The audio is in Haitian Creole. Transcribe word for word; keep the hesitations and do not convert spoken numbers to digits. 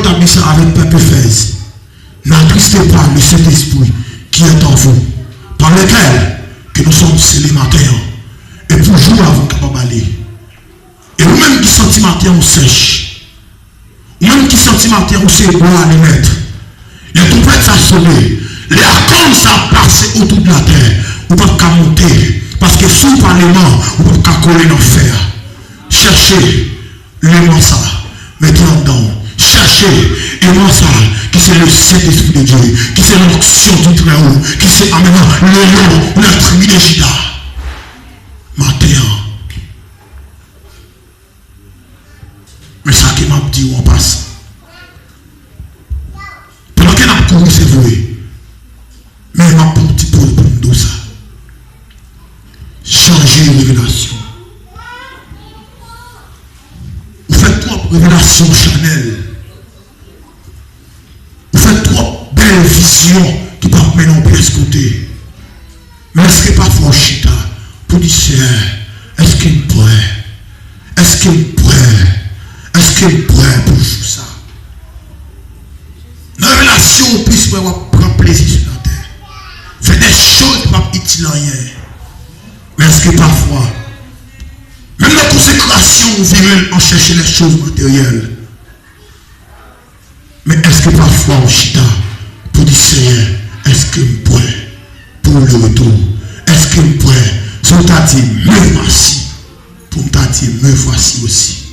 ta di sa avèk pèp Efèz. N'attristez pas le Saint-Esprit qui est en vous, par lequel que nous sommes scellés maten an, e pou jou a van kapab ale. E ou menm ki santi maten an ou sèch, ou menm ki santi maten an ou se bwa alimèt, lè twonpèt sa sone, lè akòn sa pase otou de latè, ou p ap ka monte, paske si w pa leman, ou p ap ka kole nan fè a. Chèche leman sa, mete anndan w. Chèche leman sa, ki se le Saint-Esprit de Dieu, ki se l'onction du Très-Haut, ki se, amèn, le lion, la tribu de Juda. Maten an. Men sa ke m ap di w an pasan. Pandan ke n ap kouri, se vre. Men m ap pran yon ti poz pou m di w sa. Chanje revelasyon. Ou fè twòp revelasyon chanèl. Ou fè twòp bèl vizyon ki p ap mennen w pyès kote. Men èske pafwa w chita pou di, Seyè, èske m prè? Èske m prè? Èske m prè pou jou sa? Nan revelasyon ou plis wè w ap pran plezi sou latè. Fè de choz ki p ap itil anyen. Men èske pafwa, menm nan konsekrasyon ou vire l an chèche lè choz materyèl? Men èske pafwa ou chita pou di, Seyè, èske m prè pou le retour? Èske m prè? Si w ta di, me voici, pou m ta di, me voici osi.